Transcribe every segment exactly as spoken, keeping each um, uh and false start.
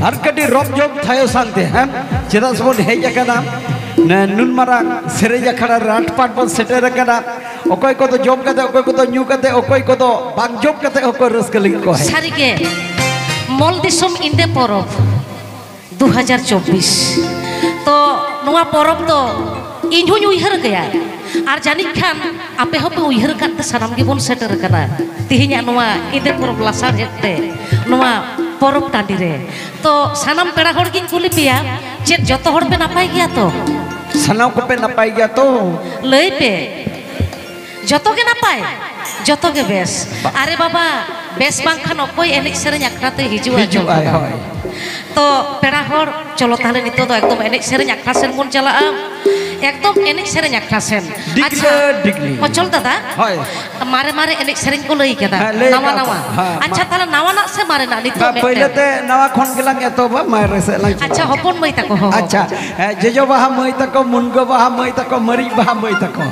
ᱟᱨ ᱠᱟᱹᱴᱤᱡ ᱨᱚᱢ ᱡᱚᱢ ᱛᱷᱟᱭᱚ ᱥᱟᱱᱛᱮ, ᱦᱮᱸ? ᱪᱮᱫᱟᱜ ᱥᱮᱵᱚᱱ ᱦᱮᱡ ᱟᱠᱟᱱᱟ ᱱᱩᱱ ᱢᱟᱨᱟᱝ ᱥᱮᱨᱮᱧ ᱟᱠᱷᱲᱟ ᱨᱮ, ᱟᱴ ᱯᱟᱴ ᱵᱚᱱ ᱥᱮᱴᱮᱨ ᱟᱠᱟᱱᱟ᱾ ᱚᱠᱚᱭ ᱠᱚᱫᱚ ᱡᱚᱢ ᱠᱟᱛᱮ, ᱚᱠᱚᱭ ᱠᱚᱫᱚ ᱧᱩ ᱠᱟᱛᱮ, ᱚᱠᱚᱭ ᱠᱚᱫᱚ ᱵᱟᱝ ᱡᱚᱢ ᱠᱟᱛᱮ ᱦᱚᱸᱠᱚ ᱨᱟᱹᱥᱠᱟᱹ ᱞᱟᱹᱜᱤᱫ ᱠᱚ ᱦᱮᱡ᱾ ᱥᱟᱹᱨᱤᱜᱮ, ᱢᱚᱞ ᱫᱤᱥᱚᱢ ᱤᱸᱫᱮ ᱯᱚᱨᱚᱵᱽ ᱫᱩ ᱦᱟᱡᱟᱨ ᱪᱚᱵᱵᱤᱥ᱾ ᱛᱚ, ᱱᱚᱣᱟ ᱯᱚᱨᱚᱵᱽ ᱫᱚ ᱤᱧ ᱦᱚᱸᱧ ᱩᱭᱦᱟᱹᱨ ᱜᱮᱭᱟ, ᱟᱨ ᱡᱟᱹᱱᱤᱡ ᱠᱷᱟᱱ ᱟᱯᱮ ᱦᱚᱸᱯᱮ ᱩᱭᱦᱟᱹᱨ ᱟᱠᱟᱫ ᱛᱮ ᱥᱟᱱᱟᱢ ᱜᱮᱵᱚᱱ ᱥᱮᱴᱮᱨ ᱟᱠᱟᱱᱟ ᱛᱮᱦᱮᱧᱟᱜ ᱱᱚᱣᱟ ᱤᱸᱫᱮ ᱯᱚᱨᱚᱵᱽ ᱞᱟᱥᱟᱲᱦᱮᱫ ᱛᱮ ᱱᱚᱣᱟ ᱯᱚᱨᱚᱵᱽ ᱴᱟᱺᱰᱤ ᱨᱮ᱾ ᱛᱚ, ᱥᱟᱱᱟᱢ ᱯᱮᱲᱟ ᱦᱚᱲ ᱜᱤᱧ ᱠᱩᱞᱤ ᱯᱮᱭᱟ, ᱪᱮᱫ ᱡᱚᱛᱚ ᱦᱚᱲ ᱯᱮ ᱱᱟᱯᱟᱭ ᱜᱮᱭᱟ ᱛᱚ? ᱥᱟᱱᱟᱢ ᱠᱚᱯᱮ ᱱᱟᱯᱟᱭ ᱜᱮᱭᱟ ᱛᱚ? ᱞᱟᱹᱭ ᱯᱮ, ᱡᱚᱛᱚ ᱜᱮ ᱱᱟᱯᱟᱭ, ᱡᱚᱛᱚ ᱜᱮ ᱵᱮᱥ᱾ ᱟᱨᱮ ᱵᱟᱵᱟ, ᱵᱮᱥ ᱵᱟᱝᱠᱷᱟᱱ ᱚᱠᱚᱭ ᱮᱱᱮᱡ ᱥᱮᱨᱮᱧ ᱟᱠᱷᱲᱟ ᱛᱮ ᱦᱤᱡᱩᱜᱼᱟ? ᱦᱤᱡᱩᱜᱼᱟᱭ, ᱪᱚᱞᱚ ᱵᱟᱵᱟ᱾ ᱦᱳᱭ᱾ ᱛᱚ, ᱯᱮᱲᱟ ᱦᱚᱲ, ᱪᱚᱞᱚ ᱛᱟᱦᱞᱮ ᱱᱤᱛᱚᱜ ᱫᱚ ᱮᱠᱫᱚᱢ ᱮᱱᱮᱡ ᱥᱮᱨᱮᱧ ᱟᱠᱷᱲᱟ ᱥᱮᱱ ᱵᱚᱱ ᱪᱟᱞᱟᱜᱼᱟ᱾ ᱮᱠᱫᱚᱢ ᱮᱱᱮᱡ ᱥᱮᱨᱮᱧ ᱟᱠᱷᱲᱟ ᱥᱮᱱ᱾ ᱰᱤᱜᱽᱞᱟᱹ ᱟᱪᱪᱷᱟ, ᱰᱤᱜᱽᱞᱤ᱾ ᱚᱪᱚᱞ ᱫᱟᱫᱟ, ᱦᱳᱭ᱾ ᱢᱟᱨᱮ ᱢᱟᱨᱮ ᱮᱱᱮᱡ ᱥᱮᱨᱮᱧ ᱠᱚ ᱞᱟᱹᱭ ᱠᱟᱫᱟ, ᱦᱮᱸ, ᱞᱟᱹᱭ ᱱᱟᱣᱟ ᱠᱟᱫᱟ ᱱᱟᱣᱟ᱾ ᱠᱚ, ᱦᱮᱸ, ᱟᱪᱪᱷᱟ, ᱢᱟ᱾ ᱛᱟᱦᱞᱮ ᱱᱟᱣᱟᱱᱟᱜ ᱥᱮ ᱢᱟᱨᱮᱱᱟᱜ ᱱᱤᱛᱚᱜ ᱵᱟ, ᱢᱤᱫᱴᱮᱱ? ᱯᱟᱹᱭᱞᱟᱹ ᱛᱮ ᱱᱟᱣᱟ ᱠᱷᱚᱱ ᱜᱮᱞᱟᱝ ᱮᱛᱚᱦᱚᱵᱟ, ᱢᱟᱨᱮ ᱥᱮᱫ ᱞᱟᱝ ᱪᱟᱞᱟᱜᱼᱟ᱾ ᱟᱪᱪᱷᱟ, ᱦᱚᱯᱚᱱ ᱢᱟᱹᱭ ᱛᱟᱠᱚ ᱦᱚᱸ᱾ ᱟᱪᱪᱷᱟ, ᱦᱮᱸ, ᱡᱚᱡᱚ ᱵᱟᱦᱟ ᱢᱟᱹᱭ ᱛᱟᱠᱚ, ᱢᱩᱱᱜᱟᱹ ᱵᱟᱦᱟ ᱢᱟᱹᱭ ᱛᱟᱠᱚ, ᱢᱟᱹᱨᱤᱪ ᱵᱟᱦᱟ ᱢᱟᱹᱭ ᱛᱟᱠᱚ᱾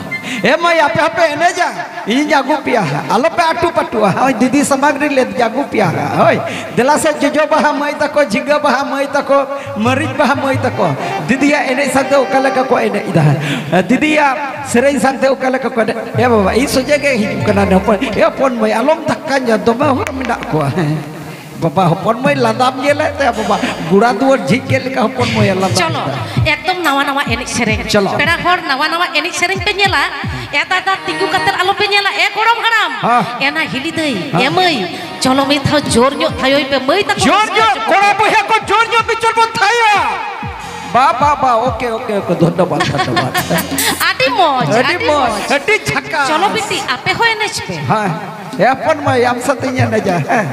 ᱮ ᱢᱟᱹᱭ, ᱟᱯᱮ ᱦᱚᱸᱯᱮ ᱮᱱᱮᱡᱟ, ᱤᱧᱤᱧ ᱟᱹᱜᱩ ᱯᱮᱭᱟ ᱦᱟᱸᱜ, ᱟᱞᱚᱯᱮ ᱟᱹᱴᱩ ᱯᱟᱹᱴᱩᱜᱼᱟ᱾ ᱦᱳᱭ, ᱫᱤᱫᱤ ᱥᱟᱢᱟᱝ ᱨᱮ ᱞᱮ ᱟᱹᱜᱩ ᱯᱮᱭᱟ ᱦᱟᱸᱜ᱾ ᱦᱳᱭ, ᱫᱮᱞᱟ ᱥᱮ ᱡᱚᱡᱚ ᱵᱟᱦᱟ ᱢᱟᱹᱭ ᱛᱟᱠᱚ, ᱡᱷᱤᱸᱜᱟᱹ ᱵᱟᱦᱟ ᱢᱟᱹᱭ ᱛᱟᱠᱚ, ᱢᱟᱹᱨᱤᱪ ᱵᱟᱦᱟ ᱢᱟᱹᱭ ᱛᱟᱠᱚ, ᱫᱤᱫᱤᱭᱟᱜ ᱮᱱᱮᱡ ᱥᱟᱶᱛᱮ ᱚᱠᱟ ᱞᱮᱠᱟ ᱠᱚ ᱮᱱᱮᱡ ᱮᱫᱟ, ᱫᱤᱫᱤᱭᱟᱜ ᱥᱮᱨᱮᱧ ᱥᱟᱶᱛᱮ ᱚᱠᱟ ᱞᱮᱠᱟ ᱠᱚ ᱮᱱᱮᱡ᱾ ᱮ ᱵᱟᱵᱟ, ᱤᱧ ᱥᱚᱡᱷᱮ ᱜᱮ ᱦᱤᱡᱩᱜ ᱠᱟᱱᱟ ᱱᱮ ᱦᱚᱯᱚᱱ, ᱮ ᱦᱚᱯᱚᱱ ᱢᱟᱹᱭ, ᱟᱞᱚᱢ ᱫᱷᱟᱠᱠᱟᱧᱟ, ᱫᱚᱢᱮ ᱦᱚᱲ ᱢᱮᱱᱟᱜ ᱠᱚᱣᱟ᱾ ᱦᱮᱸ᱾ ᱵᱟᱵᱟ, ᱦᱚᱯᱚᱱ ᱢᱟᱹᱭ ᱞᱟᱸᱫᱟᱢ ᱧᱮᱞᱮᱫ ᱛᱟᱭᱟ ᱵᱟᱵᱟ, ᱜᱚᱲᱟ ᱫᱩᱣᱟᱹᱨ ᱡᱷᱤᱡ ᱠᱮᱫ ᱞᱮᱠᱟ ᱦᱚᱯᱚᱱ ᱢᱟᱹᱭ ᱞᱟᱸᱫᱟ ᱪᱚᱞᱚ, ᱠᱮᱫᱟ᱾ ᱮᱠᱫᱚᱢ ᱱᱟᱣᱟ ᱱᱟᱣᱟ ᱮᱱᱮᱡ ᱥᱮᱨᱮᱧ᱾ ᱪᱚᱞᱚ᱾ ᱯᱮᱲᱟ ᱦᱚᱲ, ᱱᱟᱣᱟ ᱱᱟᱣᱟ ᱮᱱᱮᱡ ᱥᱮᱨᱮᱧ ᱯᱮ ᱧᱮᱞᱟ᱾ ᱮ ᱫᱟᱫᱟ, ᱛᱤᱸᱜᱩ ᱠᱟᱛᱮ ᱟᱞᱚ ᱯᱮ ᱧᱮᱞᱟ᱾ ᱮ ᱜᱚᱲᱚᱢ ᱦᱟᱲᱟᱢ, ᱦᱮᱸ᱾ ᱮ ᱱᱟ ᱦᱤᱞᱤ ᱫᱟᱹᱭ, ᱦᱮᱸ᱾ ᱮ ᱢᱟᱹᱭ, ᱪᱚᱞᱚ ᱢᱤᱫ ᱫᱷᱟᱣ ᱡᱳᱨ ᱧᱚᱜ ᱛᱷᱟᱭᱚᱭ ᱯᱮ, ᱢᱟᱹᱭ ᱛᱟᱠᱚ ᱡᱳᱨ ᱨᱟᱹᱥᱠᱟᱹ ᱧᱚᱜ, ᱦᱚᱪᱚ ᱠᱚᱯᱮ᱾ ᱠᱚᱲᱟ ᱵᱚᱭᱦᱟ ᱠᱚ ᱡᱳᱨ ᱧᱚᱜ ᱵᱤᱪᱚᱞ ᱵᱚᱱ ᱛᱷᱟᱭᱚᱭᱟ᱾ ᱵᱟ, ᱵᱟ, ᱵᱟ, ᱳᱠᱮ, ᱳᱠᱮ, ᱳᱠᱮ, ᱫᱷᱚᱱᱱᱚᱵᱟᱫ, ᱫᱷᱚᱱᱱᱚᱵᱟᱫ᱾ ᱟᱹᱰᱤ ᱢᱚᱡᱽ, ᱟᱹᱰᱤ ᱟᱹᱰᱤ ᱢᱚᱡᱽ, ᱢᱚᱡᱽ᱾ ᱟᱹᱰᱤ ᱡᱷᱟᱠᱟᱥ᱾ ᱪᱚᱞᱚ ᱵᱤᱴᱤ, ᱟᱯᱮ ᱦᱚᱸ ᱮᱱᱮᱡ ᱯᱮ᱾ ᱦᱮᱸ, ᱮ ᱦᱚᱯᱚᱱ ᱢᱟᱹᱭ, ᱟᱢ ᱥᱟᱛᱮᱧ ᱮᱱᱮᱡᱟ, ᱦᱮᱸ᱾